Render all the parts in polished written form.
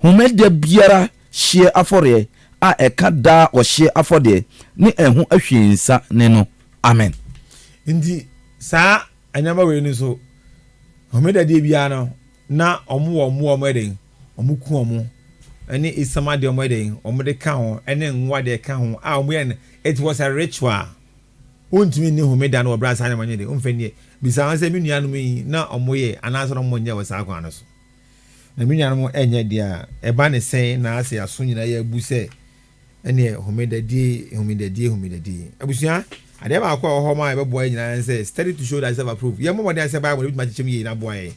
Homeda biara hyeɛ afɔreɛ a ɛka daa ɔhyeɛ afɔdeɛ ne ɛho ahwiesa ne no. Amen. Nti saa nneɛma wei no nso, Homeda deɛ biara no, na wɔn wɔ mmoa a wɔyɛ dɛn? Wɔku wɔn, ɛne esiam adeɛ wɔyɛ dɛn? Wɔde ka ho, ɛne ngo adeɛ ka ho a wɔyɛ no, it was a ritual. Wontumi nni Homeda no wɔ berɛ a saa nneɛma no nyɛ dɛn? Womfa nni. Bisa wɔn sɛ, me nuanom yi, na wɔyɛ anaasɛ na wɔnyɛ wɔ saa kwan no so? Na me nuanom nyɛ deɛ a, ɛba ne sɛn na asɛ yɛaso nyinaa yɛabu sɛ ɛneɛ homedadie, homedadie, homedadie. Abusua, adeɛ baako a ɛwɔ hɔ ma ɛbɛboa yɛn nyinaa ne sɛ, study to show thyself approved. Yɛmmɔ mmɔden sɛ Bible no bɛtumi akyekyɛ mu yie na aboa yɛn.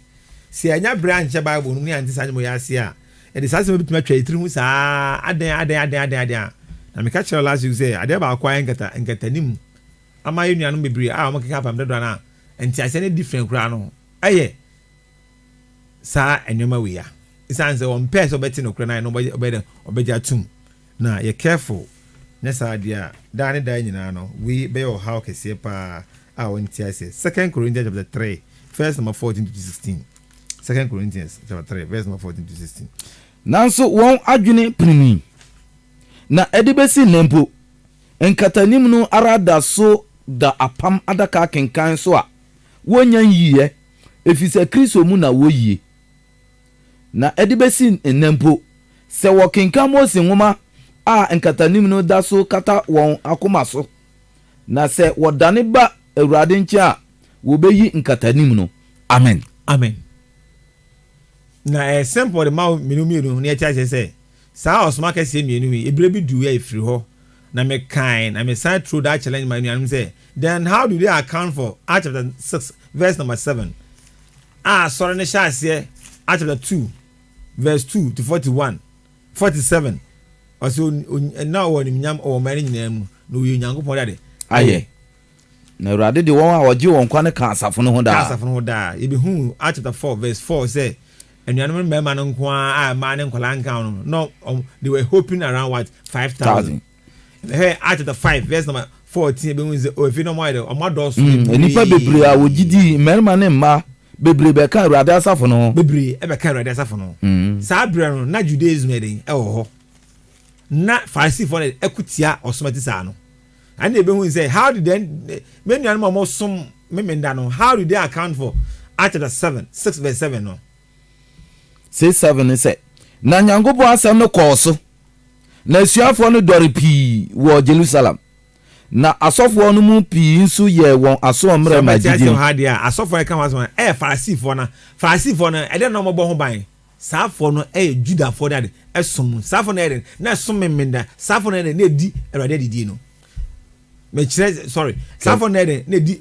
Sɛ yɛannya berɛ ankyɛ Bible no mu na yɛante saa nnwom yi ase a, yɛde saa asɛm yi bɛtumi atwa yɛn tiri ho saa, adɛn, adɛn, adɛn, adɛn, adɛn a. Na meka kyerɛɛ wo last week sɛ, adeɛ baako a ɛnkata, nkatanim ama yɛn nuanom bebree a wɔkeka Apam Dada no a nteaseɛ no different koraa no yɛ saa nneɛma wei a. Esiane sɛ wɔmpɛɛ sɛ wɔbɛte nokorɛ no ayɛ no, wɔbɛyɛ dɛn? Wɔbɛgye atom. Na yɛ careful, nyɛ saa deɛ a, daa ne daa nyinaa no, wei bɛyɛ ɔhaw kɛseɛ paa a wɔnte aseɛ. Second Corinthians chapter 3, verse number 14 to 16. Second Corinthians chapter 3, verse number 14 to 16. Nanso wɔn adwene pirimii, na ɛde besi nnɛ mpo, nkatanim no ara da so da apam adaka akenkan so a wonnya nyiiɛ, efisɛ Kristo mu na woyie. Na ɛde besi nnɛ mpo, sɛ wɔkenkan Mose nwoma a nkatanim no da so kata wɔn akoma so, na sɛ wɔdane ba Awurade nkyɛn a, wobeyi nkatanim no. Amen. Amen. Na ɛyɛ simple de ma wo mene wo mmienu na yɛte aseɛ sɛ saa ɔsom akɛseɛ mmienu yi ebire bi duu yɛ efiri hɔ na me kae na me san throw that challenge ma anuanom sɛ then how do they account for Acts chapter 6 verse number 7 a asɔre no hyɛ aseɛ Acts chapter 2 verse 2 to 41 47 ɔsɛ na ɔwɔ animuonyam ɔwɔ ɔman no nyinaa mu na ɔyɛ Onyankopɔn de ade ayɛ. Na Awurade de wɔn a ɔgye wɔn nkwa no ka asafo no ho daa. Ka asafo no ho daa. Yɛbɛhuu Acts chapter 4 verse 4 sɛ anuanom no mmarima no nko ara a mmaa ne nkwadaa nka ho no, na they were hoping around what? 5,000. Ɛhwɛ Acts chapter 5 verse number 14 yɛbɛhu sɛ oh, afei na wɔn ayɛ dɛ, wɔn adɔɔso bebree. Nnipa bebree a wɔgye dii, mmarima ne mmaa, bebree bɛkaa Awurade asafo no ho. Bebree bɛkaa Awurade asafo no ho. Saa berɛ no, na Judaism yɛ den wɔ hɔ. Na Farisifoɔ no ɛko tia ɔsom a ɛte saa no. Ɛna yɛbɛhu sɛ how did then me nuanom a wɔsom Memenda no, how did they account for Acts chapter 7, 6 verse 7 no? 6 7 ne sɛ, Na Nyankopɔn asɛm no kɔɔ so, na asuafoɔ no dɔre pii wɔ Jerusalem, na asɔfoɔ no mu pii nso yɛɛ wɔn asoɔmmerɛ Sɛ maa wobɛte gyidie aseɛ no. wɔ ha deɛ a, asɔfoɔ a yɛka ho asɛm no, ɛyɛ Farisifoɔ no. Farisifoɔ no, ɛdeɛn na wɔbɔ ho ban? Saafoɔ no yɛ Judafoɔ de ade ɛsom mu. Saafoɔ no yɛ dɛn? Na ɛsom Memenda. Saafoɔ no yɛ dɛn? Na ɛdi Awurade adidie no. Mekyerɛ, sorry. Saafoɔ no yɛ dɛn? Na ɛdi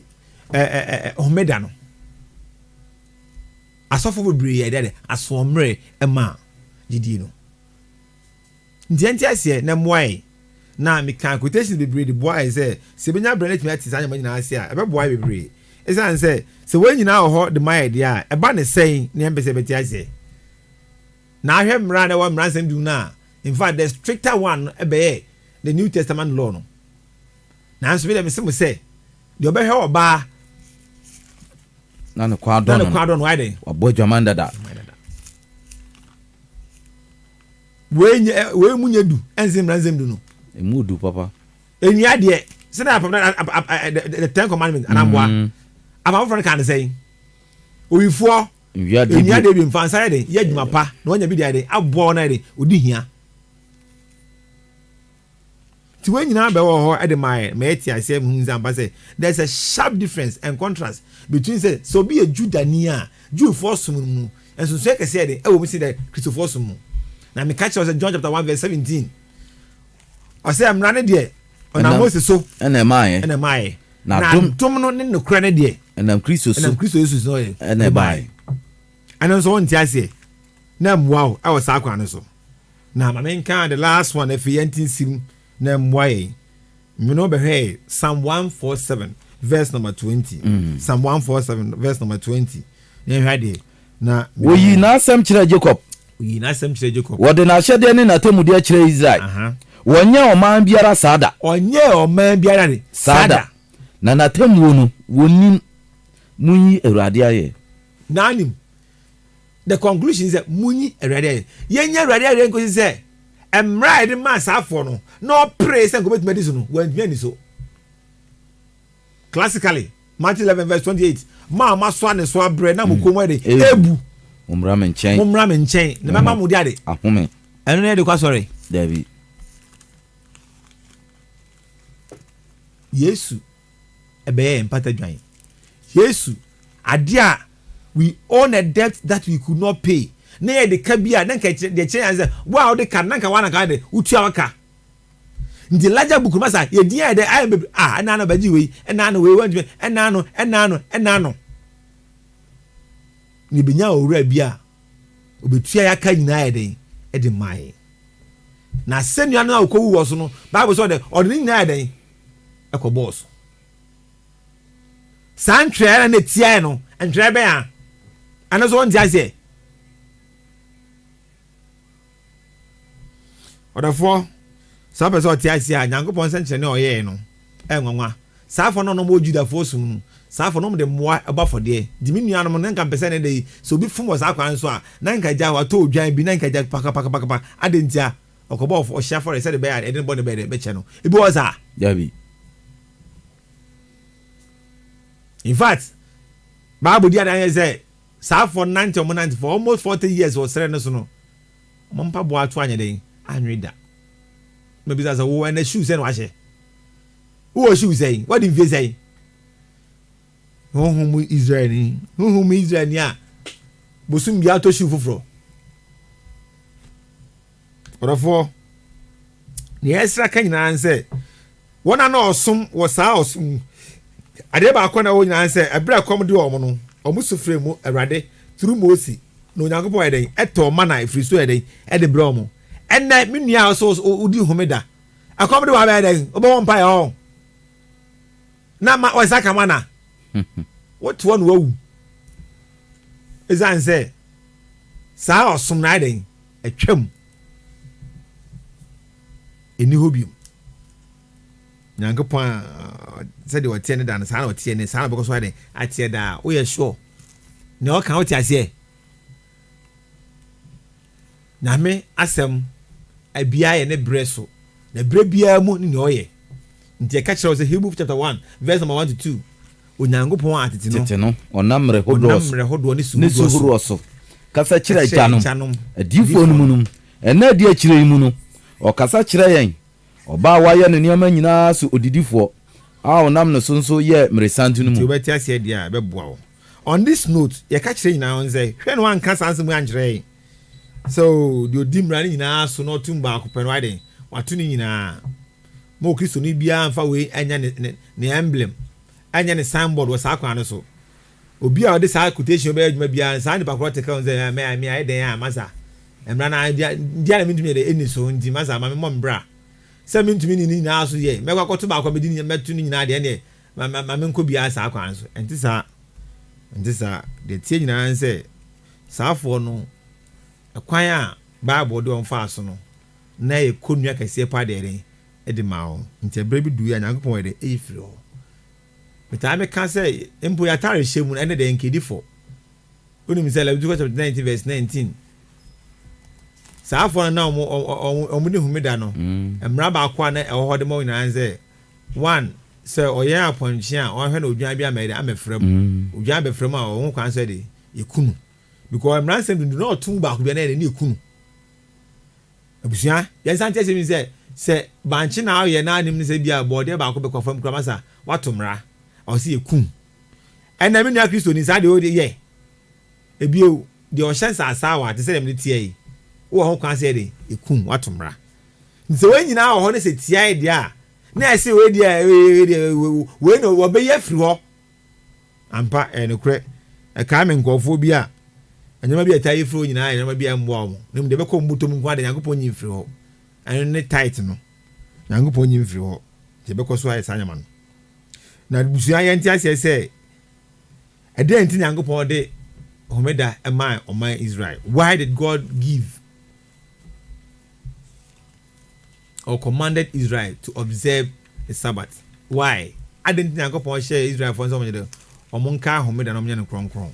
ɛ ɛ Homeda no. Asɔfoɔ bebree yɛ dɛn? Asoɔmmerɛ ɛmaa gyidie no. Nti yɛnte aseɛ na ɛmmoa yɛn. Na mekaa quotations bebree de boaa yɛn sɛ, sɛ yɛbɛnya berɛ na yɛatumi ate saa nneɛma nyinaa ase a, ɛbɛboa yɛn bebree. Ɛsiane sɛ, sɛ wei nyinaa wɔ hɔ de ma yɛn deɛ a, ɛba no sɛn na yɛmpɛ sɛ yɛbɛte aseɛ? Na ahwɛ mmara a na ɛwɔ Mmara Nsɛm Du no a, in fact, the stricter one no bɛyɛɛ the New Testament law no. Nanso me deɛ mese mo sɛ, deɛ ɔbɛhwɛ ɔbaa na ne kɔn adɔ no, no, wayɛ dɛn? Wabɔ adwaman dada. Wei nyɛ wei mu nyɛ du ɛnsen mmara nsɛm du no. Emu du papa. Enwia deɛ sɛdeɛ apam na the ten commandments anamboa mm. Apam foforɔ no kaa ne sɛn owifoɔ nwia deɛ bi nfa nsa yɛ den yɛ adwuma pa na wanya bi deɛ ayɛ den aboa wɔn ayɛ den odi hia. Nti wei nyinaa bɛwɔ hɔ de ma yɛn ma yɛte aseɛ hu sɛ ampa sɛ there is a sharp difference and contrast between sɛ sɛ obi yɛ Judani a Jewfoɔ som no mu nsonsonoeɛ kɛseɛ de ɛwɔ mu sen dɛ Kristofoɔ som mu. Na meka kyerɛ wo sɛ John chapter 1 verse 17 ɔsɛ mmara no deɛ ɔnam Mose so ɛna ɛmaeɛ ɛna ɛmaeɛ na adom no ne nokorɛ no deɛ ɛnam Kristo so ɛnam Kristo Yesu so ɛna ɛbaeɛ. Ɛno nso wonte aseɛ na mmoa wo ɛwɔ saa kwan no so. Na ma menka the last one afei yɛnte nsim na mmoa yɛn. Me no bɛhwɛɛ Psalm 147 verse number 20. Psalm 147 verse number 20. Na yɛhwɛ adeɛ. Na Wɔyii n'asɛm kyerɛɛ Jacob. Wɔyii n'asɛm kyerɛɛ Jacob. Wɔde n'ahyɛdeɛ ne n'atemmudeɛ kyerɛɛ Israel. Wɔnyɛɛ ɔman biara saa da. Ɔnyɛɛ ɔman biara de saa da. Na n'atemmuo no, wɔnnim. Monyi Awurade ayɛ. N'anim. The conclusion sɛ munyi Awurade ayɛ. Yɛnyɛ Awurade ayɛ nkosi sɛ mmara a yɛde maa saa afoɔ no na ɔpere sɛ nka obetumi adi so no, wantumi anni so. Classically, Matthew 11 verse 28, Mo a moasoa ne so abrɛ na mo kɔn mu ayɛ den, ebu. Mommra me nkyɛn. Mommra me nkyɛn, na mɛma mo de ade. Ahome. Ɛno na yɛde kɔ asɔre. Dabi. Yesu ɛbɛyɛ yɛn mpata dwan. Yesu, adeɛ a we own a debt that we could not pay. Na yɛde ka bi a na nka deɛ kyerɛ yɛn sɛ wo a wode ka na nka wa na nka de wotua waka. Nti larger book no masa yɛ din ayɛ dɛ ayɛ bebree ah ɛna ano bɛgye wei ɛna ano wei wantumi ɛna ano ɛna ano ɛna ano. Na ebenya owura bi a obetua yɛ aka nyinaa yɛ dɛn ɛde maa yɛn. Na asɛnnua no a ɔkɔwu wɔ so no, Bible sɛ ɔde ɔde ne nyinaa yɛ dɛn? Ɛkɔbɔɔ so. Saa ntwerɛ na na ɛtiaeɛ no, ntwerɛ bɛn a? Ɛno nso wonte aseɛ. Ɔdɔfoɔ, sɛ wopɛ sɛ ɔte aseɛ a, Nyankopɔn nsɛnkyerɛnne a ɔyɛɛ no, ɛyɛ nwanwa. Saa afɔ no a na wɔwɔ Judafoɔ som mu, saa afɔ no wɔde mmoa bɔ afɔdeɛ. Nti me nuanom, na nka mepɛ sɛ ɛnnɛ da yi, sɛ obi fom wɔ saa kwan no so a, na nka agya watɔ odwan bi, na nka agya pakapakapakapa, adɛn ntia? Ɔkɔbɔ ɔhyeɛ afɔreɛ sɛdeɛ ɛbɛyɛ a yɛde ne bɔne bɛyɛ dɛn? Bɛkyɛ no. Ebi wɔ hɔ saa? Dabi. In fact, Bible di adanseɛ sɛ saa afɔ no nante wɔn nante for almost 40 years wɔ serɛ no so no, wɔn mpaboa ato anyɛ dɛn? Anwe da. Mabisa sɛ, wo ɛnɛ shoe sɛn na wahyɛ? Wowɔ shoe sɛn? Wadi mfie sɛn? Honhom mu Israelni, honhom mu Israelni a bosom biara tɔ shoe foforɔ. Ɔdɔfoɔ, nea ɛsra ka nyinaa ne sɛ wɔn a na ɔsom wɔ saa ɔsom mu adeɛ baako na ɛwɔ nyinaa ne sɛ ɛberɛ a ɛkɔm de wɔn no, wɔn su frɛ mu Awurade through Mose na Onyankopɔn yɛ dɛn ɛtɔɔ mana ɛfiri so yɛ dɛn ɛde brɛ wɔn. Ɛnɛ me nua a ɔsɛ wodi homeda Ɛkɔm de wo abɛyɛ dɛn? Wobɛbɔ mpaeɛ hɔ na ma wɔnsa ka mana. Wote hɔ na wawu. Ɛsiane sɛ saa ɔsom no ayɛ dɛn? Atwam. Ɛni hɔ bio. Nyankopɔn a sɛdeɛ ɔteɛ ne da no saa na ɔteɛ ne saa na ɔbɛkɔ so ayɛ dɛn? Ateɛ daa. Woyɛ sure? Nea ɔka wote aseɛ? Nyame asɛm biara yɛ ne berɛ so, na berɛ biara mu ne nea ɔyɛ. Nti yɛka kyerɛ wo sɛ Hebrew chapter 1 verse number 1 to 2, Onyankopɔn a tete no, Tete no, ɔnam mmerɛ hodoɔ ɔnam mmerɛ hodoɔ ne su ne su hodoɔ so horoɔ so kasa kyerɛ ka kyerɛɛ agyanom, agyanom, adiyifoɔ no adiyifoɔ mu no. no. Nna a ɛdi akyire yi mu no, ɔkasa kyerɛ yɛn, Ɔba a wayɛ no nneɛma nyinaa so odidifoɔ, a ɔnam ne so nso yɛɛ mmeresanten no Nti mu. wobɛte aseɛ deɛ a, ɛbɛboa wo. On this note, yɛka kyerɛ nyinaa wɔn sɛ, hwɛ na wanka saa nsɛm yi ankyerɛ yɛn sɛ oo, deɛ ɔdi mmara no nyinaa so na ɔto mu baako pɛ no wayɛ dɛn? Wato ne nyinaa. Ma Okristoni biara mfa wei nyɛ ne, ne, ne emblem, nyɛ ne signboard wɔ saa kwan no so. Obi a ɔde saa quotation bɛyɛ adwuma biara no, saa nipa korɔ te ka ho sɛ, mɛ, me ayɛ dɛn a, masa, mmara no, deɛ a na mentumi yɛ dɛn, ɛnni so, nti masa, ma memmɔ me bra. Sɛ mentumi nni ne nyinaa so deɛ, mɛkɔ akɔto baako a medi ne, mɛto ne nyinaa deɛ, ɛnneɛ, Ma, ma, ma menkɔ biara saa kwan no so. Ɛnte saa. Ɛnte saa. Deɛ ɛteɛ nyinaa ne sɛ, saafoɔ no, ɛkwan a Bible de wɔn faa so no, na ɛyɛ kɔnnua kɛseɛ paa deɛ ɛdɛn, ɛde maa wɔn. Nti ɛberɛ bi duiɛ a, Nyankopɔn yɛ dɛn, ɛyi firii hɔ. Metaa meka sɛ, mpo yɛn atare hyɛ mu no, ɛnɛ deɛ nkedi fɔ. Wonim sɛ Leviticus chapter 19 verse 19, saafoɔ no na wɔn, wɔn, wɔn, wɔn di homeda no, mmara baako a na ɛwɔ hɔ de ma wɔn nyinaa ne sɛ, One, sɛ ɔyɛn apɔnkye a, ɔnhwɛ na odwan bi ammɛyɛ dɛ, ammɛfra mu. Odwan bɛfra mu a, ɔwɔ ho kwan sɛ de, yɛku no. Because mmara nsɛm dundu na ɔto mu baako bi a na yɛ dɛ, na yɛku no. Abusua, yɛnsan nte asɛm yi sɛ, sɛ bankye na ɔyɛ na anim ne sɛ bi a bɔɔdeɛ baako bɛkɔ fam koraa masa, wato mmara. Ɔwɔ sɛ yɛku no. Ɛnnɛ, me nua Kristoni, saa deɛ ɔyɛ. Ebio, deɛ ɔhyɛ nsaasaawa te sɛ deɛ mede teɛ yi, wowɔ ho kwan sɛ yɛ dɛ, yɛku no, wato mmara. Nti sɛ wei nyinaa wɔ hɔ ne sɛ tiae deɛ a, na ɛse wei deɛ, wei deɛ, wei na wɔbɛyi afiri hɔ. Ampa, ɛyɛ nokorɛ. Ɛkae me nkurɔfoɔ bi a, nneɛma bi a ɛtaa yi firi hɔ nyinaa yɛ nneɛma bi a ɛmmoa wɔn, na mmom deɛ ɛbɛkɔ wɔn bɔtɔ mu nko ara deɛ, Nyankopɔn nyi mfiri hɔ. Ɛno ne tithe no. Nyankopɔn nyi mfiri hɔ. Nti ɛbɛkɔ so ayɛ saa nneɛma no. Na abusua yɛnte aseɛ sɛ, ɛdeɛn nti Nyankopɔn de Homeda maa ɔman Israel? Why did God give or commanded Israel to observe the Sabbath? Why? Adɛn nti Nyankopɔn hyɛɛ Israelfoɔ sɛ wɔnyɛ dɛ wɔn nkae homeda na wɔnyɛ no kronkron?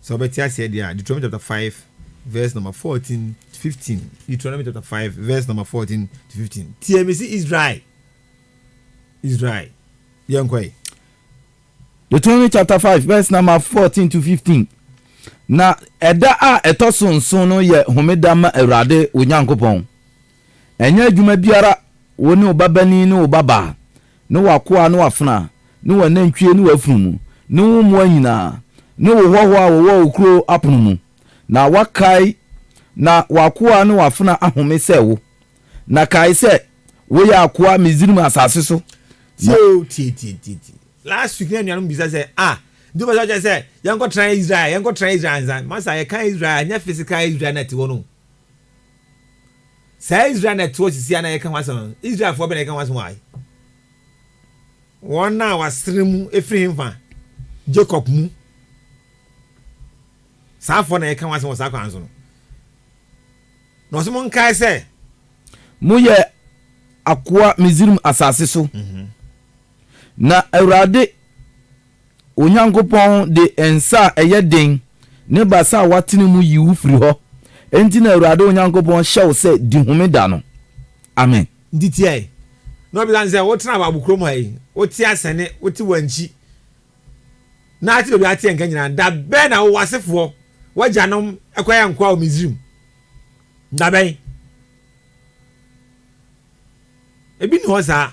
Sɛ wobɛte aseɛ deɛ a, Deuteronomy chapter 5 verse number 14 to 15. Deuteronomy chapter 5 verse number 14 to 15. Tie me si Israel. Israel. Yɛnkɔ yi. Deuteronomy chapter 5 verse number 14 to 15. Na ɛda a ɛtɔ so nson no yɛ homeda ma Awurade wo Nyankopɔn. Ɛnyɛ adwuma biara, wo ne wo babanin ne wo babaa, ne w'akoa ne w'afenaa, ne w'anantwie ne w'afunumu, ne wo mmoa nyinaa, ne wo hɔhoɔ a wɔwɔ wo kuro apono mu, na woakae na w'akoa ne w'afenaa ahome sɛ wo. Na kae sɛ woyɛ akoa Misraim asase so. Tie o, tie, tie, tie, tie. Last week na anuanom bisa sɛ, ah, nti wopɛ sɛ ɔkyerɛ sɛ yɛnkɔtena Israel, yɛnkɔtena Israel ansa? Masa, yɛka Israel, ɛnyɛ physical Israel na ɛte hɔ no. Saa Israel na ɛte hɔ sisi a na yɛka ho asɛm no, Israelfoɔ bɛ na yɛka ho asɛm wɔ ha yi? Wɔn a wɔasene mu efiri hemfa? Jacob mu. Saa afɔ na yɛka ho asɛm wɔ saa kwan so no. Na ɔsɛ monkae sɛ. Moyɛ akoa Misraim asase so. Na Awurade wo Nyankopɔn de nsa a ɛyɛ den ne basa a watene mu yii wo firi hɔ. Enti na Awurade wo Nyankopɔn hyɛ wo sɛ di homeda no. Amen. Nti tiae. Na ɔbisa no sɛ, Wotena Aboabo kurom ha yi, wote asɛne, wote wankyi, na ate baabi a ate nka nyinaa, da bɛn na wo w'asefoɔ, w'agyanom kɔyɛɛ nkoa wɔ Misraim? Da bɛn? Ebi nni hɔ saa.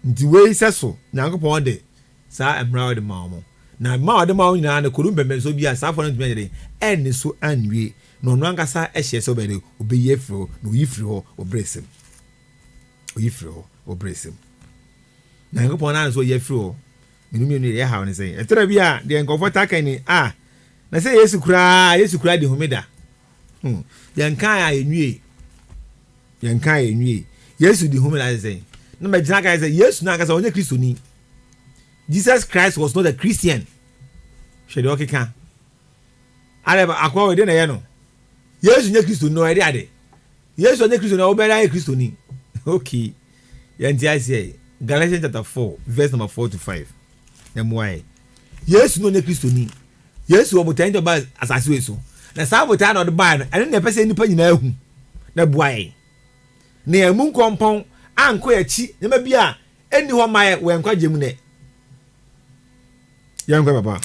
Nti wei sɛ so Nyankopɔn de saa mmara a ɔde maa wɔn. Na mmara a ɔde maa wɔn nyinaa no, kɔdu mpɛmpɛnsoɔ bi a, saa afoɔ no ntumi anyɛ dɛn? Anni so anwie. Na ɔno ankasa hyɛɛ sɛ ɔbɛyɛ dɛn? Ɔbɛyi afiri hɔ. Na ɔyi firi hɔ wɔ berɛ sɛm. Ɔyi firi hɔ wɔ berɛ sɛm. Na Nyankopɔn no ara na sɛ ɔyi afiri hɔ. Menu mmienu deɛ ɛhaw ne sɛn? Ɛtɔ da bi a, deɛ nkurɔfoɔ taa ka ni, ah, na sɛ Yesu koraa, Yesu koraa di homeda. Hmm. Yɛnkae a yɛnwie. Yɛnkae a yɛnwie. Yesu di homeda sɛ sɛn? Na mɛgyina kae sɛ Yesu no ankasa ɔnyɛ Kristoni. Jesus Christ was not a Christian. Hwɛ deɛ ɔkeka. Adɛ akoa wɔ deɛ na ɛyɛ no. Yesu nyɛ Kristoni na ɔyɛ de ade. Yesu ɔnyɛ Kristoni a wobɛyɛ ayɛ Kristoni. Okay. Yɛnte aseɛ. Galatians chapter 4 verse number 4 to 5. Ɛmmoa yɛ. Yesu na ɔnyɛ Kristoni. Yesu wɔ botae nti ɔbaa asase wei so. Na saa botae na ɔde baeɛ no, ɛno na ɛpɛ sɛ nnipa nyinaa hu na ɛboa yɛn. Na yɛn mu nkɔmpɔn ankɔ yɛn akyi nneɛma bi a ɛnni hɔ mma yɛn wɔ yɛn nkwagyeɛ mu nnɛ. Yɛnkɔ papa.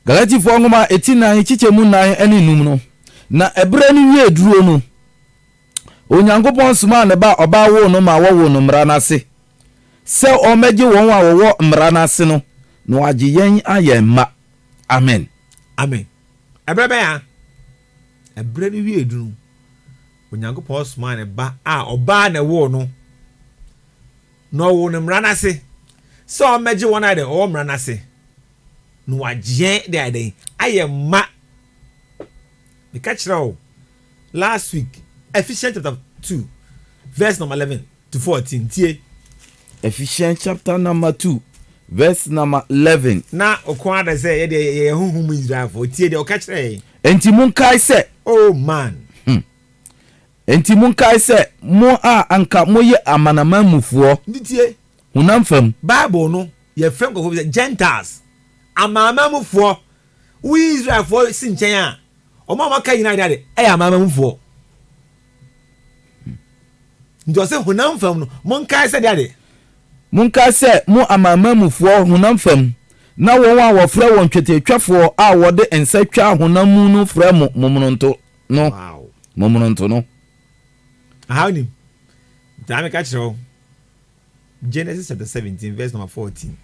Galatifoɔ nwoma eti nan kyekyɛmu nan ne num no, Na ɛberɛ no wiee duro no, Onyankopɔn somaa ne Ba a ɔbaa woo no maa wɔwoo no mmara no ase, sɛ ɔmmɛgye wɔn a wɔwɔ mmara no ase no, na wagye yɛn ayɛ mma. Amen. Amen. Ɛberɛ bɛn a? Ɛberɛ no wiee duru no, Onyankopɔn somaa ne Ba a ɔbaa na ɛwoo no, na ɔwoo no mmara no ase, sɛ ɔmmɛgye wɔn a wɔwɔ mmara no ase, na wagye yɛn de ayɛ dɛn? Ayɛ mma. Meka kyerɛ wo last week, Ephesians chapter 2, verse number 11 to 14. Tie. Ephesians chapter number 2, verse number 11. Na ɔko ada sɛ yɛdeɛ yɛyɛ honhom mu Israelfoɔ. Tie deɛ ɔka kyerɛ yɛn. Enti monkae sɛ. Oh man. Enti monkae sɛ mo a anka moyɛ amanaman mufoɔ. Nti tie. Honam fam. Bible no, yɛfrɛ nkurɔfoɔ bi sɛ Gentiles, amanaman mufoɔ. Woyi Israelfoɔ si nkyɛn a, wɔn a wɔaka nyinaa de ade yɛ amanaman mufoɔ. Nti ɔsɛ honam fam no, monkae sɛ de ade. Monkae sɛ mo amanaman mufoɔ honam fam, na wɔn a wɔfrɛ wɔn twetiatwafoɔ a wɔde nsa twa honam mu no frɛ mo momononto no. Wow. Momononto no. Aha wonim. Nti na meka kyerɛ wo. Genesis chapter 17 verse number 14,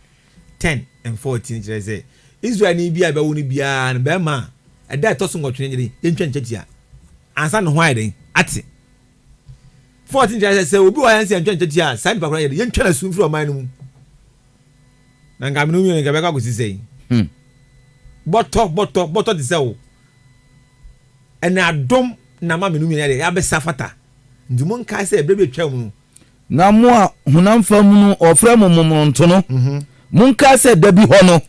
10 and 14 kyerɛ sɛ Israelni bi a ɛbɛwo no biara no bɛrima a ɛda ɛtɔ so nwɔtwe no nyɛ yɛntwa ne twetia ansa ne ho ayɛ dɛn ate. 14 kyerɛ sɛ sɛ obi wɔ yɛn sɛ yɛntwa ne twetia a saa nipa koraa yɛ dɛn yɛntwa no asu mfiri ɔman no mu. Na nka mene mmienu nka bɛkɔ akɔsi sɛn. Bɔtɔ bɔtɔ bɔtɔ te sɛ wo. Ɛna adom na ma mene mmienu yɛ dɛn yɛabɛsa fata. Nti monkae sɛ ɛberɛ bi atwa mu no Na mo a honam fam no wɔfrɛ mo momonoto no, monkae sɛ da bi hɔ no,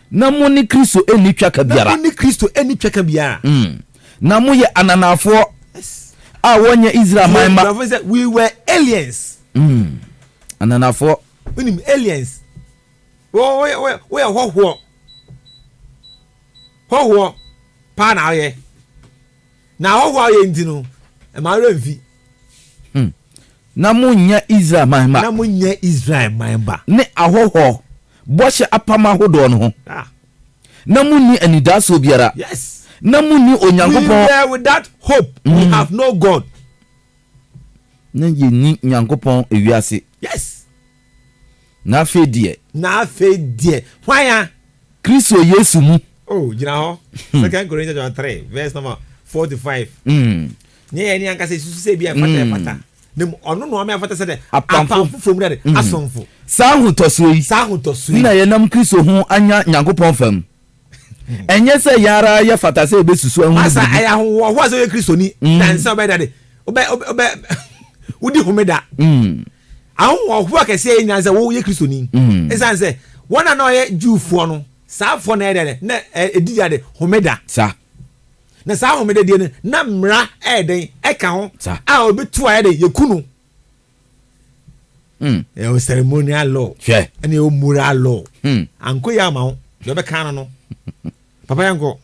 na mo ne Kristo nni twaka biara. Na mo ne Kristo nni twaka biara. Na moyɛ ananafoɔ a wɔnyɛ Israel man mma. Borɔfo sɛ we were aliens. Ananafoɔ. Wonim aliens. Woyɛ hɔhoɔ. Hɔhoɔ paa na woyɛ. Na ahɔhoɔ a woyɛ nti no, ɛma wo werɛ mfi. Hmm. Na monyɛ Israel man mma. Na monyɛ Israel man ba. Ne ahɔhoɔ bɔhyɛ apam ahodoɔ no ho. Ah. Na monni anidasoɔ biara. Yes. Na monni Onyankopɔn. We were without hope. Mm. We have no God. Na yɛnni Nyankopɔn ewiase. Yes. Na afei deɛ. Na afei deɛ, hwan a? Kristo Yesu mu. Oh, gyina hɔ. Second Corinthians chapter 3, verse number 45. Nyɛ yɛn ne ankasa esusu sɛ ebi a ɛfata ɛfata. Na mu ɔno na ɔma ɛfata sɛ dɛ apam foforɔ mu dɛ asomfo. Saa ahotɔsoɔ yi. Saa ahotɔsoɔ yi. Na yɛnam Kristo ho anya Nyankopɔn fam. Ɛnyɛ sɛ yɛn ara yɛfata sɛ yɛbɛsusu ahunu Masa biribi. ɛyɛ ahohoahoa sɛ woyɛ Kristoni na ɛnsɛ sɛ wobɛyɛ dade. Wobɛ wobɛ wodi homeda. Ahohoahoa kɛseɛ yɛ nyinaa sɛ woyɛ Kristoni. Ɛsiane sɛ wɔn a na wɔyɛ Jewfoɔ no, saa foɔ na ɛyɛ dade na ɛdi dade homeda. Sa. Na saa homeda die no na mmara ɛyɛ dɛn ɛka ho Sa. a obi to a ɛyɛ dɛn yɛku no. Mm. Ɛwɔ ceremonial law. Hwɛ. Ɛna ɛwɔ moral law. Mm. Anko yɛ ama wo. Deɛ ɔbɛka no no. Papa yɛn kɔ.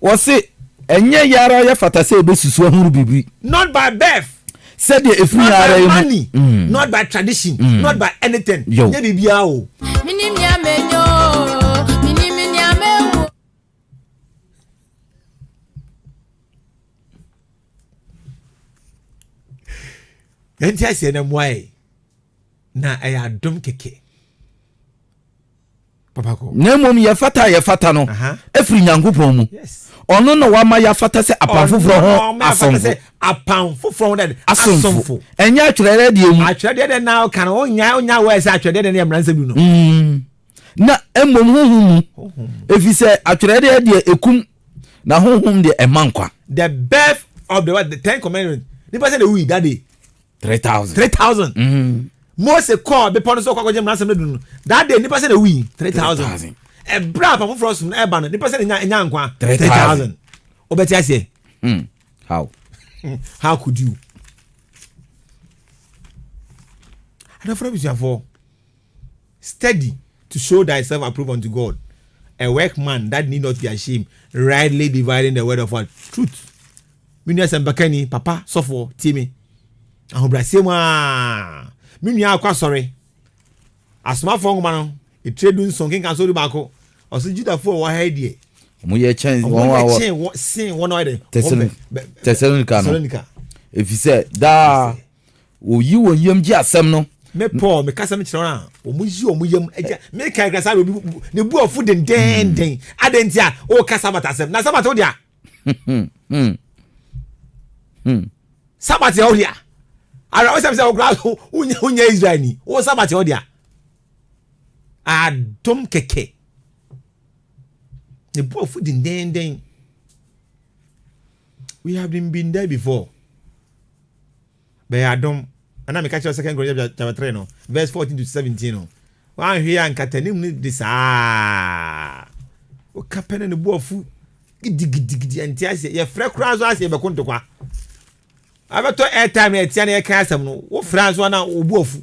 Wɔse ɛnyɛ yɛ ara yɛ fata sɛ yɛbɛsusu ahunu biribi. Not by birth. Sɛdeɛ ɛfiri Not yɛn ara by yɛ mu. money. Mm. Not by tradition. Mm. Not by anything. Yo. Nyɛ biribiara o. Minim nea menya o, minim nea mewu. Yɛnte aseɛ na mmoa yɛ na ɛyɛ adom kɛkɛ papa kɔ. Na mmom yɛfata a yɛfata no ɛfiri Nyankopɔn mu. Ɔno na wama yɛafata sɛ apam foforɔ ho asomfo. Apam foforɔ ho dɛ asomfo. Ɛnyɛ atwerɛdeɛ deɛ mu. Atwerɛdeɛ deɛ na ɔka no onya onya wɔ ɛsɛ atwerɛdeɛ deɛ ne yɛ mmara nsɛm du no. Mm. Na mmom honhom mu. Ɛfiri sɛ atwerɛdeɛ deɛ ɛkum na honhom deɛ ɛma nkwa. The birth of the what the ten commandments nipa sɛ na ewu yi that day. 3000. 3000. Mm. Mose kɔɔ bepɔ no so kɔ akɔgye mmara nsɛm no du no that day nipa sɛ na ewu yi 3000. Ɛbrɛ a apam foforɔ som no ɛba no nipa sɛ na enya nkwa 3000. Wobɛte aseɛ. Hmm. How? How could you? Adɔfo abusuafoɔ. Study to show thyself approved unto God, a workman that need not be ashamed, rightly dividing the word of what? Truth. Me nua sɛmpakani, papa, sɔfoɔ, tie me. Ahobrɛaseɛ mu aa. Me nua akɔ asɔre. Asomafoɔ nwoma no, etire 17 kenkan so 11. Ɔsɛ Judafoɔ wɔ ha yi deɛ. Wɔn yɛ kyɛn wɔn a wɔ. Wɔn yɛ kyɛn sen wɔn a wɔyɛ dɛ. Tɛsalonika no. Tɛsalonika. Efisɛ daa. Wɔyi wɔn yam gye asɛm no. Me Paul, mekasa mekyerɛ wɔn a wɔyi wɔn yam gye. Meka kra saa obi ne bu afu dendenden. Adɛn nti a woka Sabat asɛm? Na Sabat wo dea? Sabat yɛ wo dea. Awerɛhosɛm sɛ wokora wonyɛ Israel ni. Wo Sabat yɛ wo dea. Adom kɛkɛ. Ne bu afu dendenden. We have been there before. Bɛyɛ adom. Ɛna meka kyerɛ Second Corinthians chapter 3 no, verse 14 to 17 no. Wanhwɛ yɛ ankatanim no de saa. Woka pɛ na ne bo afu gidigidigidi ɛnte aseɛ. Yɛfrɛ koraa nso aseɛ bɛko ntokwa. Abɛtɔ airtime na ɛtia na yɛka asɛm no, wofrɛ nso ana wo bo afu.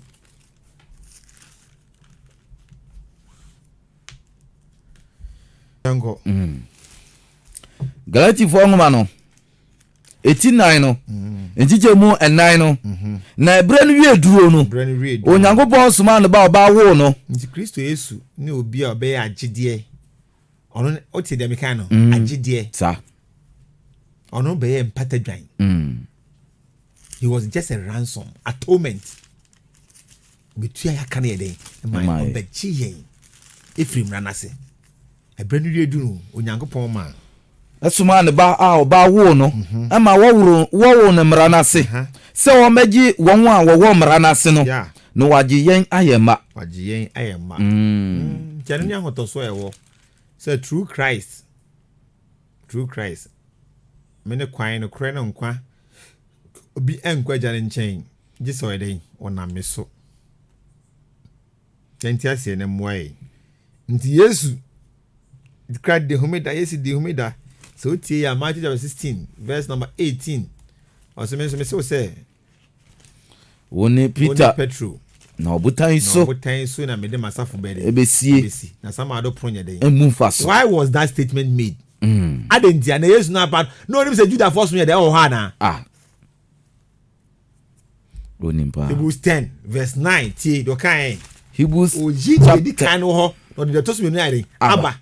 Yɛnkɔ. Mm. Galatifoɔ nwoma no. Eti nnan no, nkyekyɛmu nnan no, na ɛberɛ no wie duro no, Onyankopɔn somaa ne ba a ɔbaa woo no. Nti Kristo Yesu ne obi a ɔbɛyɛ agyedeɛ. Ɔno, wote deɛ meka no? Agyedeɛ. Saa. Ɔno bɛyɛ mpata dwan. He was just a ransom, atonement. Obetua yɛ aka no yɛ dɛn? Ma ɔbɛgye yɛn efiri mmara no ase. Ɛberɛ no wie du no, Onyankopɔn maa. Somaa ne Ba a ɔbaa woo no ma wɔwoo no mmara no ase, sɛ ɔmmɛgye wɔn a wɔwɔ mmara no ase no, na wagye yɛn ayɛ mma. Wagye yɛn ayɛ mma. Nti ɛno ne ahotɔsoɔ a ɛwɔ sɛ through Christ, through Christ, me ne kwan, nokorɛ ne nkwa, obi nkɔ agya no nkyɛn gye sɛ ɔyɛ dɛn? Ɔnam me so. Yɛnte aseɛ na mmoa yɛn. Nti Yesu kra di homeda, Yesu di homeda. Sɛ wotie yɛ a, Matthew chapter 16 verse number 18. Ɔsɛ me nso mese wo sɛ, Wo ne Peter, Petro, na ɔbotan so, na ɔbotan so na mede m'asafo bɛde ebesie, ebesi, na samado pono nyɛ dɛn? Emu nfa so. Why was that statement made? Adɛn ntia? Na Yesu no apa na onim sɛ Judafoɔ som yɛ dɛ ɛwɔ hɔ anaa? Ah. Onim paa. Hebrews 10 verse 9 tie deɛ ɔka ɛ. Hebrews Oyi deɛ edi kan no hɔ na ɔde deɛ ɛtɔ so mmienu ayɛ dɛ aba.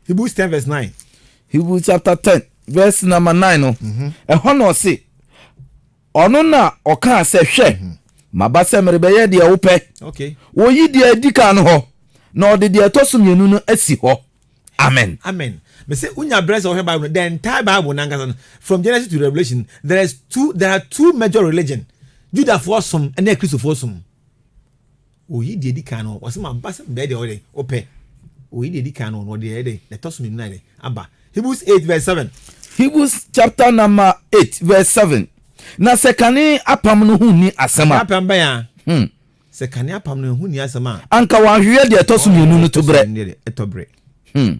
Hebrews 10 verse 9. Hebrews chapter 10 verse number 9 no. Mhm. Ɛhɔ na ɔse ɔno na ɔkaa sɛ hwɛ mhm. maba sɛ merebɛyɛ deɛ wopɛ. Okay. Oyi deɛ edi kan no hɔ na ɔde deɛ ɛtɔ so mmienu no asi hɔ. Amen. Amen. Me say unya brɛ sɛ ɔhwɛ Bible no, the entire Bible nankasa no, from Genesis to Revelation, there is two, there are two major religion. Judafoɔ som ne Akristofoɔ som. Oyi deɛ di kan no, wɔsɛ ma ba sɛ mbɛyɛ deɛ ɔyɛ ɔpɛ. Oyi deɛ di kan no, ɔde ɛyɛ dɛ, na ɛtɔ so mmienu na ɛyɛ aba. Hebrews 8 verse 7. Hebrews chapter number 8 verse 7. Na sɛ kane apam no ho nni asɛm a. Apam bɛn a? Hmm. Sɛ kane apam no ho nni asɛm a. Anka wɔanhwehwɛ deɛ ɛtɔ so mmienu no to berɛ. Ɛtɔ berɛ. Hmm.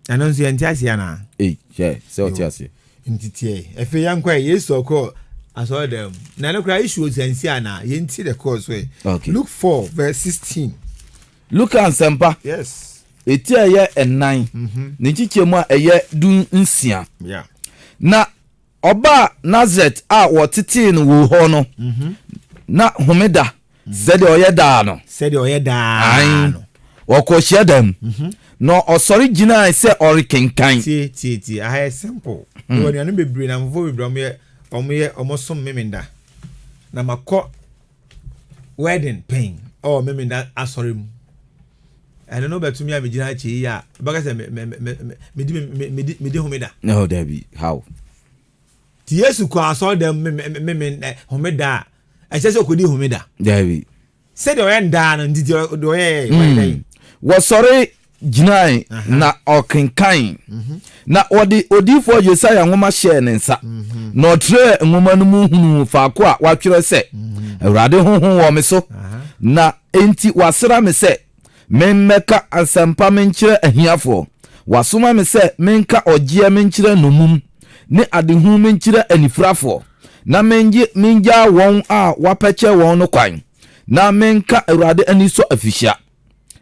Ɛno nso yɛnte aseɛ anaa? Ei, hwɛ sɛ ɔte aseɛ. Nti tiɛ, ɛfei yɛnkɔ ɛ, Yesu ɔkɔ asɔredan mu. Na ɛno koraa issue ɔsi ansi anaa? Yɛnti the kɔɔ so ɛ. Okay. Luke 4 verse 16. Luka nsɛmpa. Yes. Eti a ɛyɛ ɛnan. Mm-hmm. Ne nkyekyɛmu a ɛyɛ 16. Yeah. Na Ɔbaa Nasaret a wɔtetee no wɔ hɔ no, na homeda sɛdeɛ ɔyɛ daa no. Sɛdeɛ ɔyɛ daa no. Ɔkɔɔ hyiadan mu, na ɔsɔre gyinae sɛ ɔrekenkan. Tie, tie, tie. Aha yɛ simple. Mewɔ anuanom bebree, nnamfofoɔ bebree a wɔyɛ, wɔyɛ, wɔsom Memenda. Na makɔ wedding pɛn ɛwɔ Memenda asɔre mu. Ɛno no bɛto me a megyina akyɛ yi a, bɛka sɛ me, me, me, me, medi, me, medi, medi homeda. No, dabi, how? Ti Yesu kɔ asɔre dɛm me, me, me, me, homeda a, ɛkyɛ sɛ ɔkɔdi homeda. Dabi. Sɛdeɛ ɔyɛ ndaa no, nti deɛ ɔyɛ, ɔyɛ dɛn? Wɔsɔre gyinae na ɔkenkan, na wɔde odiyifoɔ Yesaia nwoma hyɛɛ ne nsa, na ɔtrɛɛ nwoma no mu hunuu faako a wɔatwerɛ sɛ, Awurade Honhom wɔ me so, na enti wasra me sɛ memmɛka asɛmpa menkyerɛ ahiafoɔ, wasoma me sɛ menka ɔgyeɛ menkyerɛ nnommum, ne adehu menkyerɛ anifirafoɔ, na mennye mengyaa wɔn a wɔapɛkyɛ wɔn no kwan, na menka Awurade anisɔ afihyia.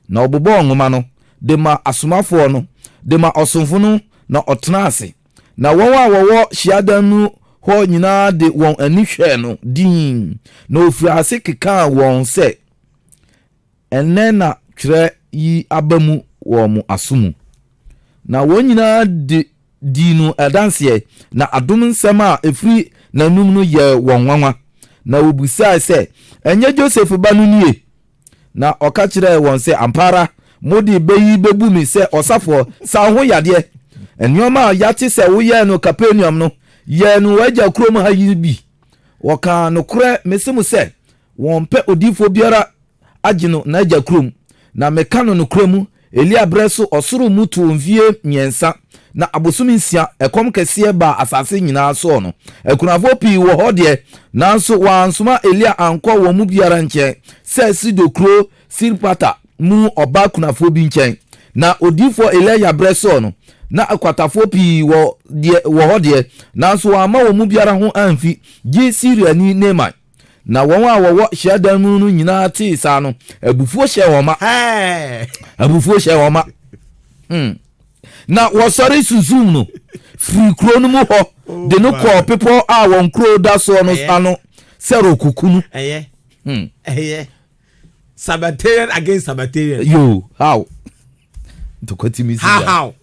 Na ɔbobɔɔ nwoma no de maa asomafoɔ no, de ma ɔsomfo no, na ɔtenaa ase. Na wɔn a wɔwɔ hyiadan mu hɔ nyinaa de wɔn ani hwɛɛ no dinn, na ɔfirii ase kekaa wɔn sɛ, Ɛnnɛ na twerɛ yi aba mu wɔ mo aso mu. Na wɔn nyinaa de dii no adanseɛ, na adom nsɛm a ɛfiri n'anom no yɛɛ wɔn nwanwa. Na wɔbisae sɛ, Ɛnyɛ Josef ba no nie? Na ɔka kyerɛɛ wɔn sɛ, Ampa ara, mode bɛ yi bɛbu me sɛ ɔsafoɔ, sa wo ho yadeɛ. Nneɛma a yɛate sɛ woyɛɛ no Kapernaum no, yɛ no w'agya kurom ha yi bi. Wɔkaa nokorɛ, mese mo sɛ, wɔmpɛ odiyifoɔ biara agye no n'agya kurom. Na meka no nokorɛ mu, Elia berɛ so ɔsoro mu too mfeɛ mmiɛnsa, na abosome nsia, ɛkɔm kɛseɛ baa asase nyinaa soɔ no, akunafoɔ pii wɔ hɔ deɛ, nanso wɔansoma Elia ankɔ wɔn mu biara nkyɛn sɛ Sido kuro Sirpata mu ɔbaa kunafoɔ bi nkyɛn. Na odiyifoɔ Elia berɛ soɔ no, na akwatafoɔ pii wɔ deɛ wɔ hɔ deɛ, nanso wɔamma wɔn mu biara ho amfi, gye Siriani Naaman. Na wɔn a wɔwɔ hyiadan mu no nyinaa tee saa no, abufuo hyɛɛ wɔn ma. Abufuo hyɛɛ wɔn ma. Hmm. Na wɔsɔre sunsum no firi kuro no mu hɔ oh de no kɔɔ bepɔ a wɔn kuro da soɔ no ano sɛ rokuku no. Hmm. Sabbatarian against Sabbatarian. Yo, how? Ntɔkwa timi si How, how?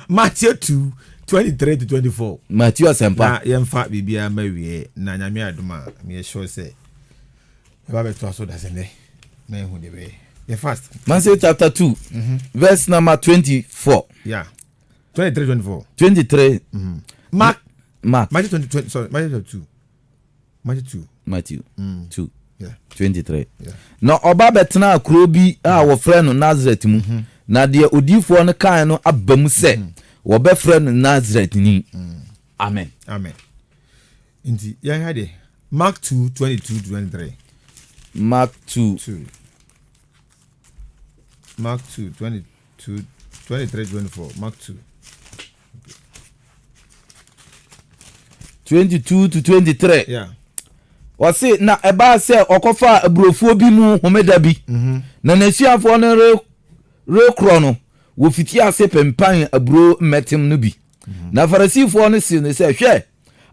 Matthew 2 23 to 24. Matthew asɛmpa. Na yɛmfa biribiara ma wie na nyame adom a meyɛ sure sɛ ɛba bɛtoa so dasɛ nnɛ na ɛhu deɛ bɛyɛ. Yɛ fast. Matthew chapter 2 mm -hmm. verse number 24. Yeah. 23 24. 23. Mm -hmm. Mark. Mark. Matthew 20, 20 sorry, Matthew 2. Matthew 2. Matthew 2. 23. Na ɔba bɛtenaa kuro bi a mm. wɔfrɛ no Nasaret mu. Mm-hmm. Na deɛ odiyifoɔ no kae no aba mu sɛ mm-hmm. wɔbɛfrɛ no Nasaretni. Mm. Amen. Amen. Nti yɛn ha deɛ Mark 2 22 23. Mark 2. 2. Mark 2 22 23 24. Mark 2. 22 to 23. Yeah. Ɔse, na ɛbaa sɛ ɔkɔfaa aburofuo bi mu homeda bi, na n'asuafoɔ no re rekorɔ no, wɔfitii ase pempan aburoo mmɛtem no bi. Na Farisifoɔ no see no sɛ, Hwɛ,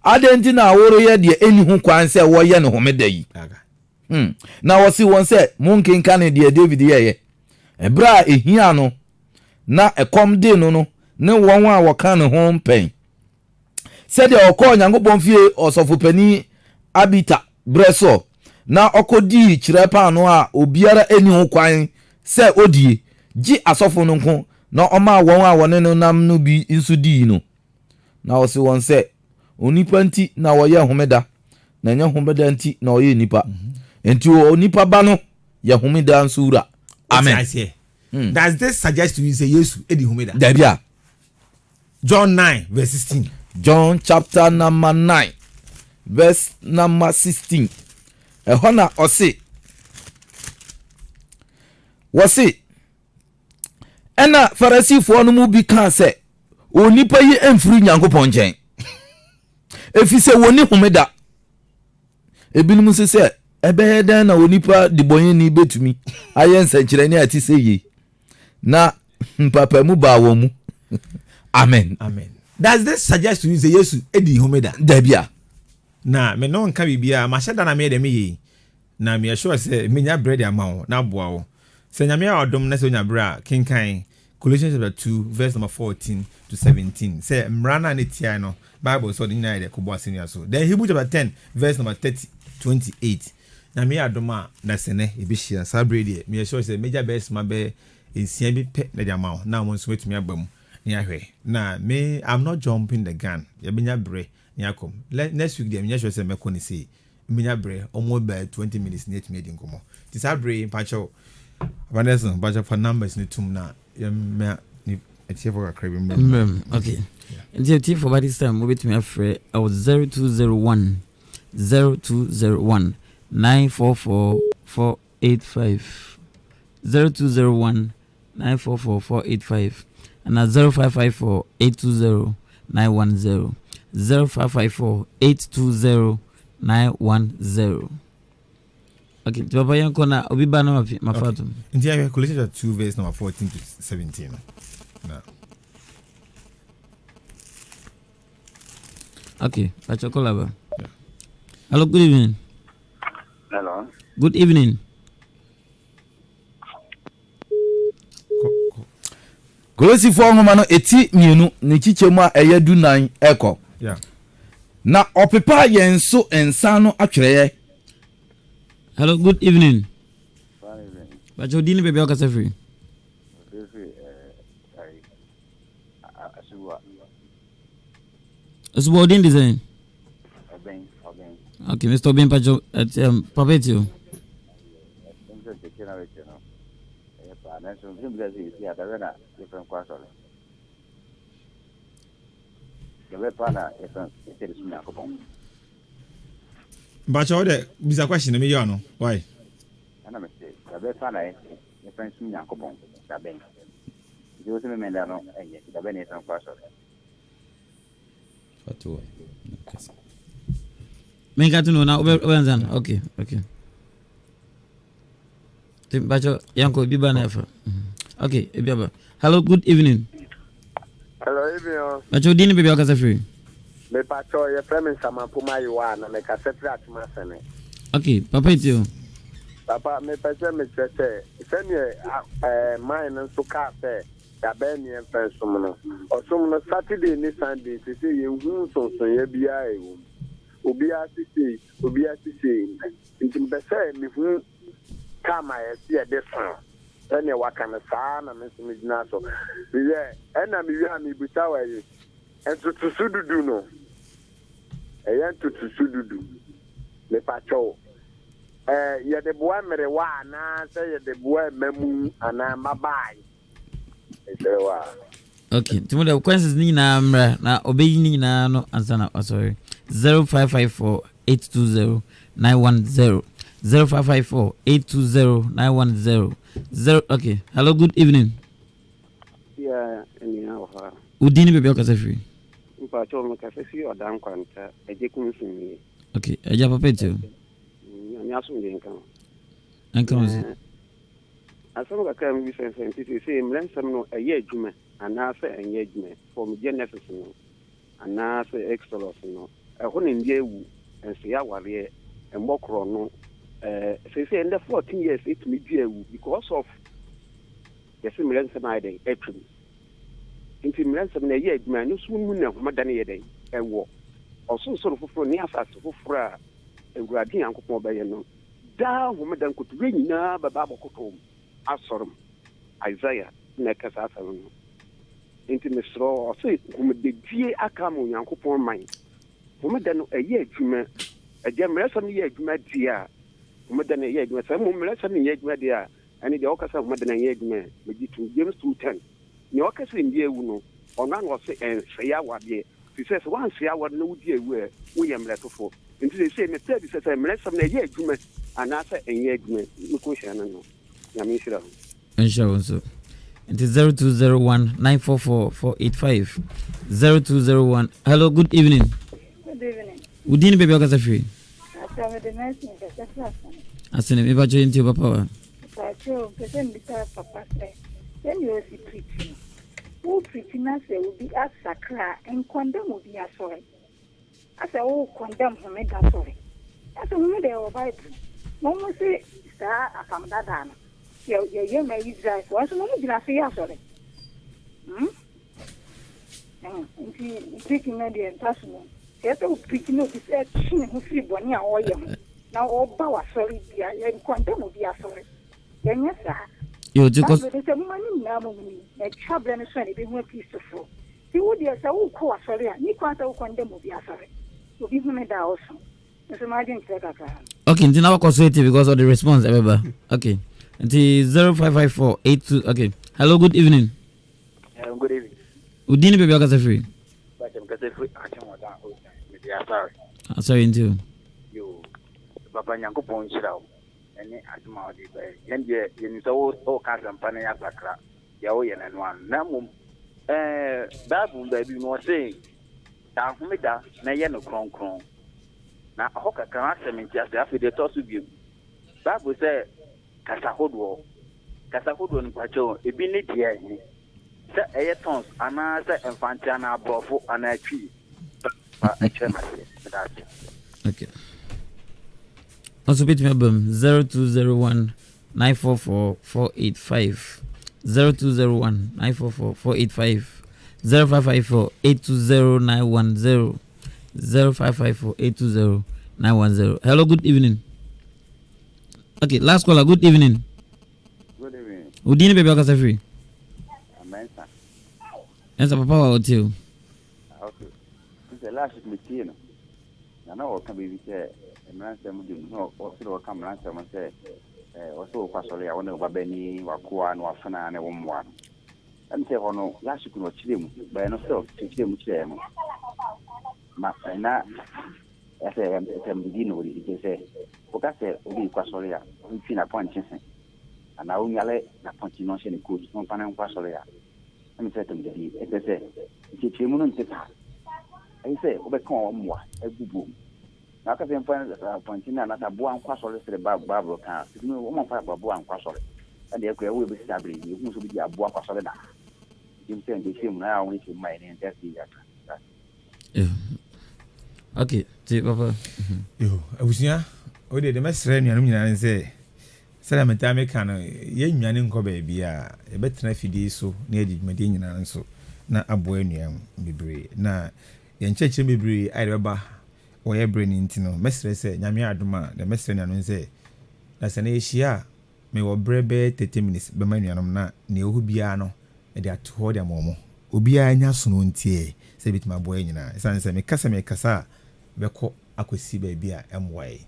adɛn nti na woreyɛ deɛ ɛnni ho kwan sɛ wɔyɛ no homeda yi? Hmm. Na ɔsee wɔn sɛ, Monkenkane deɛ Dawid yɛeɛ, ɛberɛ a ɛhiaa no na ɛkɔm dee no no ne wɔn a wɔka ne ho mpɛn, sɛdeɛ ɔkɔɔ Onyankopɔn fie ɔsɔfopanin Abita berɛ soɔ, na ɔkɔdii kyerɛ paanoo a obiara nni ho kwan sɛ ɔdie, gye asɔfo no nko, na ɔmaa wɔn a wɔne no nam no bi nso dii no. Na ɔse wɔn sɛ, Onipa nti na wɔyɛ homeda, na ɛnyɛ homeda nti na ɔyɛ nnipa. Enti onipa ba no yɛ homeda nso wura. Amen. Hmm. Does this suggest to you sɛ Yesu di homeda? Dabi a. John 9 verse 16. John chapter number 9 verse number 16. Ɛhɔ na ɔse, wɔse, ɛna Farisifoɔ no mu bi kaa sɛ, onipa yi mfiri Nyankopɔn nkyɛn, ɛfiri sɛ wɔnni homeda. Ebinom nso sɛ, ɛbɛyɛ dɛn na onipa debɔnyɛni bɛtumi ayɛ nsɛnkyerɛnne a ɛte sɛ yei? Na mpaapaemu baa wɔn mu. Amen. Amen. Does this suggest to you sɛ Yesu di homeda? Dabi a. Na me ne wo nka biribiara, mahyɛ da na meyɛ deɛ meyɛ yi, na meyɛ sure sɛ menya berɛ de ama wo na aboa wo. Sɛ Nyame ayɛ ɔdom na sɛ wonya berɛ a, kenkan Colossians chapter 2 verse number 14 to 17 sɛ mmara no a na ɛtiae no, Bible sɛ ɔde nyinaa yɛ dɛ kɔbɔ asɛnnua so. Then Hebrew chapter 10 verse number 30, 28. Nyame yɛ adom a, na sɛ nɛ yɛbɛhyia saa berɛ yi deɛ, meyɛ sure sɛ mɛgya bɛyɛ sima bɛyɛ nsia bi pɛ na de ama wo na wo nso woatumi aba mu na yɛahwɛ. Na me, I'm not jumping the gun, yɛbɛnya berɛ na yɛakɔ mu. Next week deɛ menyɛ sure sɛ mɛkɔ no sei. Menya berɛ, almost bɛyɛ 20 minutes na yɛatumi adi nkɔmmɔ. Nti saa berɛ yi, mpakyɛw, Papa Nelson, mpakyɛw fa numbers no tom na yɛmma ne atiefoɔ kakra bi mmra mu. Mmra mu, okay. Nti atiefoɔ by this time mobɛtumi afrɛ ɛwɔ 0201 0201 944 485 0201 944 485 anaa 0554 820 910 0554 820 910. Okay, nti papa yɛn kɔ na obi ba na mafi mafa atom. Nti yɛhwɛ Colossians chapter 2 verse number 14 to 17 no. Na. Okay, Pacho Kolaba. Yeah. Hello, good evening. Hello. Good evening. Kolosifoɔ nwoma no eti mmienu ne kyikyɛmu a ɛyɛ dunan ɛkɔ. Na ɔpepaa yɛn so nsa ano atwerɛeɛ. Hello, good evening. Bàtchɛ odi ne baabi a ɔkasa firi. Asuboa odin de sɛn? Okay, Mr. Obin Pacho, um, Papa Etio. Mpakyɛ wo dɛ bisa question no meyɛ ano why? Ɛna mese dabɛ pa na yɛfa nsom Nyankopɔn dabɛn nti wo se Memenda no ɛnyɛ nti dabɛn na yɛfa nkɔ asɔre. Menka to no na wobɛ ansa no okay okay nti mpakyɛ yɛnkɔ ebi ba na ɛfa okay ebi aba hello good evening. Hello evening o. Mpakyɛ odin ne baabi a wokasa firi. Mepakyɛ yɛfrɛ me Nsamanpo Mayewa na mekasa firi Atom Asɛne. Okay papa eti o. Papa mepɛ sɛ mekyerɛ sɛ sɛdeɛ ɛɛ man no nso kaa sɛ dabɛn ne yɛmfa nsom no ɔsom no Saturday ne Sunday sese yɛnhu nsonsonoeɛ biara a ɛwɔ mu obiara se sei obiara se sei nti mepɛ sɛ mehu time a yɛse yɛde som sɛdeɛ waka no saa na me nso megyina so meyɛ ɛna mewie a mebisa wɔ ayi ntotoso dudu no ɛyɛ ntotoso dudu mepakyɛw ɛɛ yɛde boa mmerewa anaa sɛ yɛde boa mmamu anaa mmabaa mesrɛ wo a. Okay, nti mo de questions ni nyinaa mmra na ɔbɛyi ne nyinaa no ansa na wasɔre. 0554 820 910 0554 820 910 0 okay. Hello, good evening. Yeah, nua wɔ hɔ a. Wo din ne baabi a wokasa firi? Mpakyɛw mekasa fi Ɔdan Kwanta, Agyekum Sumie. Okay, agya papa etie o. Nyame asomdwe nka wo. Nka wo nso. Asɛm kakra a mebisa ne sɛ, nti seesei mmara nsɛm no ɛyɛ adwuma anaasɛ ɛnyɛ adwuma from Genesis no anaasɛ Exodus no, ɛhɔ na nnipa awu, nsɛe awareɛ, mmɔ korɔno, ɛɛ seesei ɛndɛ 14 years ɛtumi di awu because of yɛse mmara nsɛm ayɛ dɛn atwam. Nti mmara nsɛm no ɛyɛ adwuma, ɛno nso mu na homeda no yɛ dɛn ɛwɔ. Ɔsorosoro foforɔ ne asase foforɔ a Awurade Nyankopɔn bɛyɛ no, daa homeda nkotodwe nyinaa bɛba abɛkotow me, asɔre me. Isaiah na ɛka saa asɛm no. Enti mesrɛ wo, ɔse homedadie aka ama Onyankopɔn man. Homeda no ɛyɛ adwuma. Ɛdeɛ mmerɛsɛm no yɛ adwuma deɛ a, homeda no ɛyɛ adwuma. Sɛ mmom mmerɛsɛm no nyɛ adwuma deɛ a, ɛne deɛ ɔka sɛ homeda no ɛnyɛ adwuma ɛ, megye tom. James 2:10. Nea ɔka sɛ nni awu no, ɔno ara na ɔse ɛnsɛe awadeɛ, firi sɛ sɛ woansɛe aware na wodi awu ɛ, woyɛ mmerɛtofo. Nti seesei mepɛ abisa sɛ mmerɛsɛm no ɛyɛ adwuma anaasɛ ɛnyɛ adwuma? Me kɔnhyia no no. Nyame nhyira wo. Nhyira wo nso. Nti 0201 944 485 0201 Hello, good evening. Good evening. Wo din ne baabi a wokasa firi? Akyɛ mede Mercy nkasa firi Asene. Asene, mepa kyɛ nti o papa wa. Mpakyɛw, mepɛ sɛ mibisa papa sɛ, sɛnea osi preachi no, wo preachi na sɛ obi asakra a, nkɔndɛm obi asɔre. Asɛ wo kɔndɛm homeda sɔre. Nanso homeda ɛwɔ Bible mu. Na wɔn se saa apam dadaa no, yɛ yɛyɛ ma Israelfoɔ, nso na wɔn gyina so yɛ asɔre. Hmm? Nti preaching no deɛ nta so mu. Sɛ ɛsɛ wo preaching na obi sɛ twe ne ho firi bɔne a ɔreyɛ ho na ɔba w'asɔre bia, yɛnkɔndɛm obi asɔre. Yɛnyɛ saa. Yo, ti kɔ. Bible no sɛ momma ne nyinaa mo mu na ɛtwa berɛ no so a na ɛbɛhu Akristofoɔ. Nti wo deɛ sɛ wokɔ w'asɔre a, nni kwan sɛ wokɔndɛm obi asɔre. Obi homeda a ɔso. Nso m'adwene kyerɛ kakra. Okay, nti na wakɔ so eti because of the response ɛbɛba. Okay, nti 0554 82 okay. Hello, good evening. Good evening. Wo din ne baabi a wokasa firi? Bàtɛ mekasa firi Akyem-Oda Ocean, mede Asare. Asare nti o. Yoo, papa Nyankopɔn nhyira wo ɛne asɛm a wode bae. Yɛn deɛ yɛnim sɛ woka asɛmpa na yɛasakra deɛ woyɛ no ɛno ano. Na mmom ɛɛ Bible mu baabi no ɔse da homeda na yɛ no kronkron. Na ɛhɔ kakra no asɛm nti ase afei deɛ ɛtɔ so bio. Bible sɛ Kasa hodoɔ. Kasa hodoɔ no mpakyɛw ebi ne deɛ he? Sɛ ɛyɛ tons anaa sɛ Mfante anaa Aborɔfo anaa Twi fa kyerɛ me aseɛ. Meda ase. Okay. Nso bɛtumi aba mu 0201 944 485 0201 944 485 0554 820 910 0554 820 910. Hello, good evening. Okay, last caller, good evening. Good evening. Wo din ne baabi akasa firi? Mensa. Mensa papa wa ɔte o. Ah, okay. Sɛ last week me tie no. Na na ɔka biribi sɛ mmaransɛm di mu. Na ɔsɛ dɛ ɔka mmaransɛm sɛ eh, ɔsɛ wɔkɔ asɔre a wɔne wo babani, wakoa ne wafenaa ne wo mmoa no. Ɛm sɛ hɔ no last week no ɔkyerɛ mu. Bɛyɛ no sɛ ɔkyerɛ mu kyerɛɛ no. Ma na Ɛsɛ sɛ mede no wɔ gyedie sɛ, woka sɛ obi rekɔ asɔre a, ɔntwi n'apɔnkye se, anaa ɔnnwale n'apɔnkye na ɔnhyɛ ne coat na ɔmfa no nkɔ asɔre a, ɛne sɛ ɛtɛm gyedie. Ɛkyerɛ sɛ, nkyerɛkyerɛmu no nte saa. Ɛsɛ sɛ wobɛka wɔn mmoa agu buo mu. Na woka sɛ mfa apɔnkye no anaasɛ aboa nkɔ asɔre sɛdeɛ Bible ka a, tete no wɔmfa aboa nkɔ asɔre. Ɛnna ɛkɔ ɛwɔ ɛbɛsi saa berɛ yi, yɛhunu sɛ obi de aboa kɔ asɔre da. Nti sɛ nkyerɛkyerɛmu no ayɛ a wɔn nkyerɛmu ma yɛn ne yɛn nte aseɛ yie kakra. Okay, ti papa. Yo, abusua, o deɛ deɛ mɛsrɛ nuanom nyinaa ne sɛ sɛdeɛ metaa meka no yɛnnwane nkɔ baabi a yɛbɛtena afidie so na yɛde dwumadie nyinaa nso na aboa nnuam bebree na yɛn nkyerɛkyerɛ bebree a yɛde bɛba wɔ yɛ berɛ no nti no mɛsrɛ sɛ Nyame adom a deɛ mɛsrɛ nuanom sɛ na sɛ na yɛhyia a Mewɔ berɛ bɛyɛ 30 minutes bɛma anuanom na nea ɛwɔ hɔ biara no mede ato hɔ de ama wɔn. Obiara nya sono ntie sɛ ɛbɛtumi aboa yɛn nyinaa. Ɛsiane sɛ meka sɛ merekasa a ɛbɛkɔ akɔsi baabi a ɛmmoa yɛn.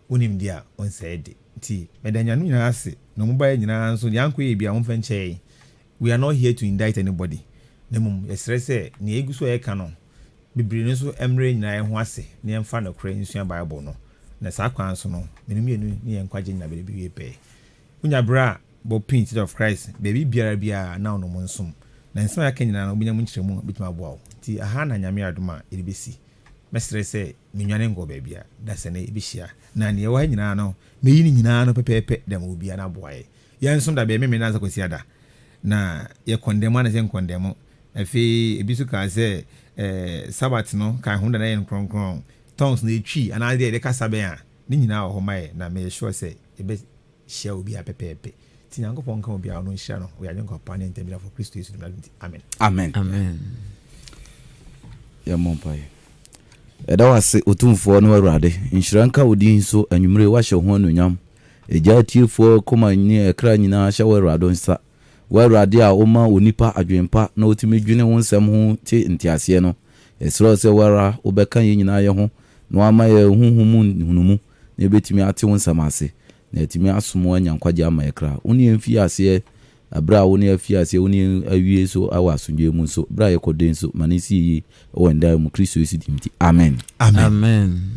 Wonim deɛ a ɔnsɛe de. Nti meda anuanom nyinaa ase na wɔn baeɛ nyinaa nso deɛ ankɔ yie biara wɔmfa nkyɛ yɛn. We are not here to indict anybody na mmom yɛsrɛ sɛ nea yɛgu so a yɛreka no bebree no nso mmrɛ yɛn nyinaa yɛn ho ase na yɛmfa nokorɛ nsua Bible no, na saa kwan so no, mene mmienu ne yɛn nkwagye nyina bɛwie pɛɛ. Wonya berɛ a, bɔ pin Church of Christ baabi biara biara na wo ne wɔn nsom. Na nsɛm a yɛaka nyinaa no, wobɛnya mu nkyerɛmu a ɛbɛtumi aboa wo. Nti aha na Nyame adom a yɛde bɛsi. Mɛsrɛ sɛ mennwane nkɔ baabiara. Dasani yɛbɛhyia. Na nea ɛwɔ ha nyinaa no, mɛyi ne nyinaa no pɛpɛɛpɛ de ama obiara na aboa yɛn. Yɛnsom da bɛn? Memeneda ansa Kwasiada. Na yɛ kɔndɛmo anasɛ nkɔndɛmo. Afei ebi nso kaa sɛ, eh, Sabbath no, kae homeda na yɛ no kronkron. Tongues no, yɛtwi anaa deɛ yɛde kasa bɛn a, ne nyinaa wɔ hɔ ma yɛn. Na meyɛ sure sɛ yɛbɛ hyia obiara pɛpɛɛpɛ. Nti Nyankopɔn nka obiara ho na ɔnhyira no wɔ yɛn Agyenkwa pa ne yɛn Ntamgyinafo Kristo Yesu din mu nti, amen. Amen. Amen. Yɛmmɔ mpaeɛ. Yɛda wo ase Otumfoɔ ne w'Awurade. Nhyira nka wo din so anwummere yi woahyɛ wo ho anuonyam. Agya atiefoɔ koma ne ɛkra nyinaa hyɛ wo Awurade nsa. Wo Awurade a woma onipa adwene pa na ɔtumi dwene wo nsɛm ho te nteaseɛ no, yɛsrɛ wo sɛ wo ara wobɛka yɛn nyinaa yɛ ho na woama yɛn honhom mu nhunumu na yɛbɛtumi ate wo nsɛm ase na yɛatumi asom wo anya nkwagyeɛ ama yɛn kra. Wo ne yɛn mfii aseɛ berɛ a wo ne yɛn afii aseɛ, wo ne yɛn awie nso wɔ asomdwoeɛ mu nso, berɛ a yɛkɔ den nso, ma no nsi yie wɔ yɛn daa mu, Kristo Yesu din nti, amen. Amen. Amen.